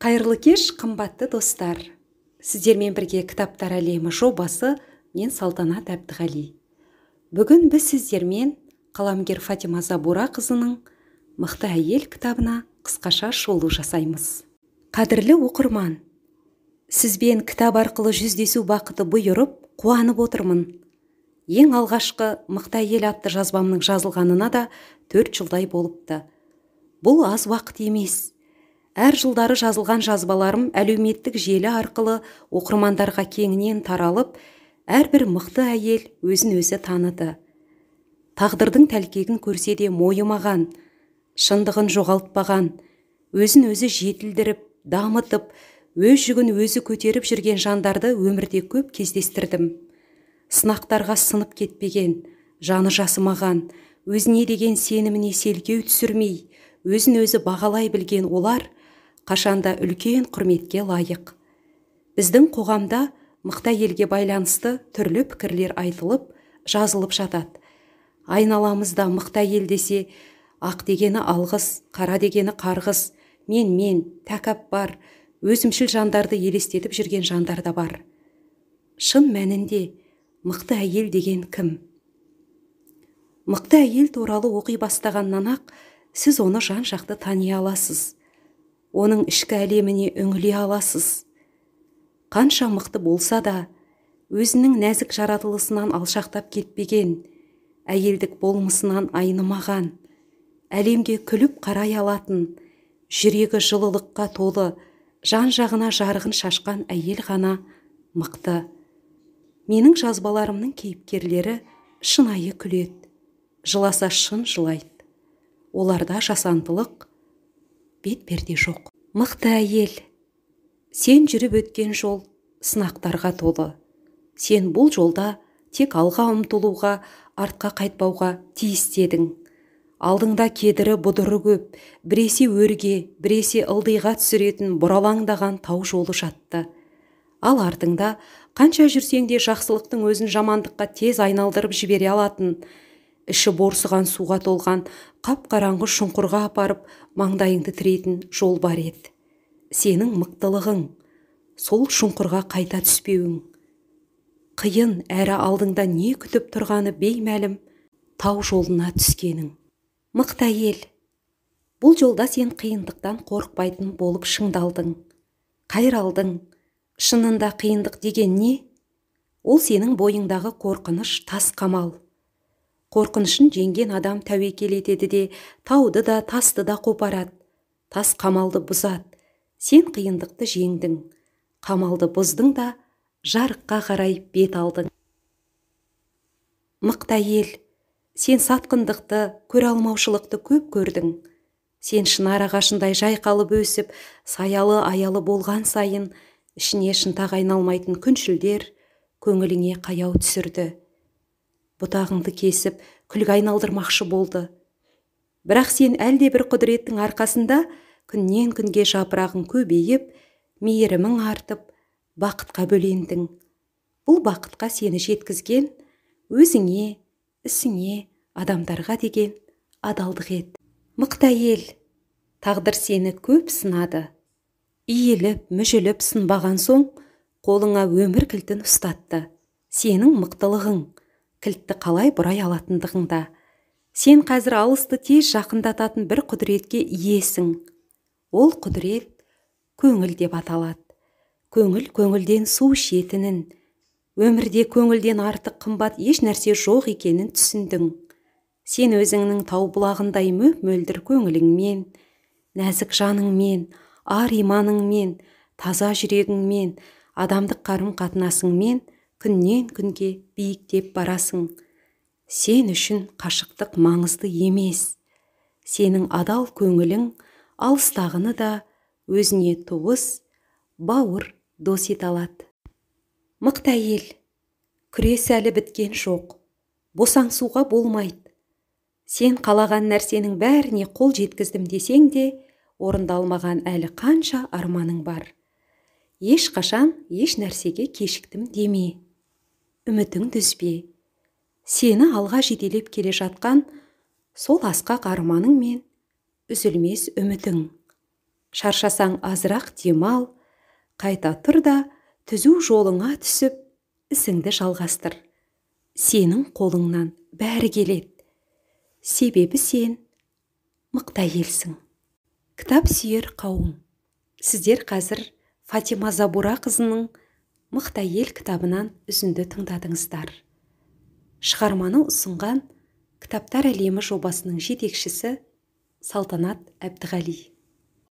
Қайырлы кеш, қымбатты достар. Сіздермен бірге Кітаптар әлемі жобасы, мен Салтанат Әбдіғали. Бүгін біз сіздермен қаламгер Фатима Забура қызының «Мықты әйел» кітабына қысқаша шолу жасаймыз. Қадірлі оқырман, сізбен кітап арқылы жүздесу бақыты бұйырып, қуанып отырмын. Ең алғашқы «Мықты әйел» атты жазбамның жазылғанына да 4 жылдай болыпты. Бұл аз уақыт емес. Әр жылдары жазылған жазбаларым әлеуметтік желі арқылы оқырмандарға кеңінен таралып, әрбір мықты әйел өзін өзі таныды. Тағдырдың тәлкегін көрсе де мойымаған, шындығын жоғалтпаған, өзін өзі жетілдіріп, дамытып, өз жүгін өзі көтеріп жүрген жандарды өмірде көп кездестірдім. Сынақтарға сынып кетпеген, жаны жасымаған, өзіне деген сеніміне селкеу түсірмей, өзін өзі бағалай білген олар қашанда үлкен құрметке лайық. Біздің қоғамда мықты әйелге байланысты түрлі пікірлер айтылып, жазылып жатады. Айналамызда мықты әйел десе, ақ дегені алғыс, қара дегені қарғыс, мен-мен, тәкаппар, өзімшіл жандарды елестетіп жүрген жандар да бар. Шын мәнінде мықты әйел деген кім? Мықты әйел туралы оқи бастағаннан ақ сіз оны жан-жақты тани аласыз. Оның ішкі әлеміне үңіле аласыз. Қанша мықты болса да, өзінің нәзік жаратылысынан алшақтап кетпеген, әйелдік болмысынан айнымаған, әлемге күліп қарай алатын, жүрегі жылылыққа толы, жан-жағына жарығын шашқан әйел ғана мықты. Менің жазбаларымның кейіпкерлері шынайы күледі, жыласа шын жылайды. Оларда жасандылық, бет-перде жоқ. Мықты әйел, сен жүріп өткен жол сынақтарға толы. Сен бұл жолда тек алға ұмтылуға, артқа қайтпауға тиіс дедің. Алдыңда кедірі бұдыры көп, біресе өрге, біресе ылдиға түсіретін бұралаңдаған тау жолы жатты. Ал артыңда қанша жүрсең де жақсылықтың өзін жамандыққа тез айналдырып жібере алатын, іші борсыған суға толған қап-қараңғы шұңқырға апарып маңдайыңды тірейтін жол бар еді. Сенің мықтылығың, сол шұңқырға қайта түспеуің. Қиын әрі алдыңда не күтіп тұрғаны беймәлім тау жолына түскенің. Мықты әйел, бұл жолда сен қиындықтан қорықпайтын болып шыңдалдың, қайралдың. Шынында қиындық деген не? Ол сенің бойыңдағы қорқыныш, тас қамал. Қорқынышын жеңген адам тәуекел етеді де, тауды да, тасты да қопарады, тас қамалды бұзады. Сен қиындықты жеңдің, қамалды бұздың да жарыққа қарай бет алдың. Мықты әйел, сен сатқындықты, көре алмаушылықты көп көрдің. Сен шынар ағашындай жайқалып өсіп, саялы аялы болған сайын ішіне шынтақ айналмайтын күншілдер көңіліңе қаяу түсірді. Бұтағыңды кесіп, күлге айналдырмақшы болды. Бірақ сен әлде бір құдіреттің арқасында күннен күнге жапырағың көбейіп, мейірімің артып, бақытқа бөлендің. Бұл бақытқа сені жеткізген өзіңе, ісіңе, адамдарға деген адалдық ет. Мықты әйел, тағдыр сені көп сынады. Иіліп, мүжіліп сынбаған соң, қолыңа өмір кілтін ұстатты. Сенің мықтылығың, кілтті қалай бұрай алатындығыңда. Сен қазір алысты тез жақындататын бір құдіретке иесің. Ол құдірет көңіл деп аталады. Көңіл көңілден су ішетінін, өмірде көңілден артық қымбат еш нәрсе жоқ екенін түсіндің. Сен өзіңнің тау бұлағындай мөп-мөлдір көңіліңмен, нәзік жаныңмен, ар иманыңмен, таза жүрегіңмен, адамдық қарым-қатынасыңмен күннен күнге биіктеп барасың. Сен үшін қашықтық маңызды емес. Сенің адал көңілің алыстағыны да өзіне туыс, бауыр, дос ете алады. Мықты әйел, күрес әлі біткен жоқ, босаңсуға болмайды. Сен қалаған нәрсенің бәріне қол жеткіздім десең де, орындалмаған әлі қанша арманың бар. Ешқашан еш нәрсеге кешіктім деме. Үмітіңді үзбе. Сені алға жетелеп келе жатқан сол асқақ арманың мен үзілмес үмітің. Шаршасаң азырақ демал, қайта тұр да түзу жолыңа түсіп, ісіңді жалғастыр. Сенің қолыңнан бәрі келеді. Себебі сен мықты әйелсің. Кітап сүйер қауым, сіздер қазір Фатима Забура қызының «Мықты әйел» кітабынан үзінді тыңдадыңыздар. Шығарманы ұсынған «Кітаптар әлемі» жобасының жетекшісі Салтанат Әбдіғали.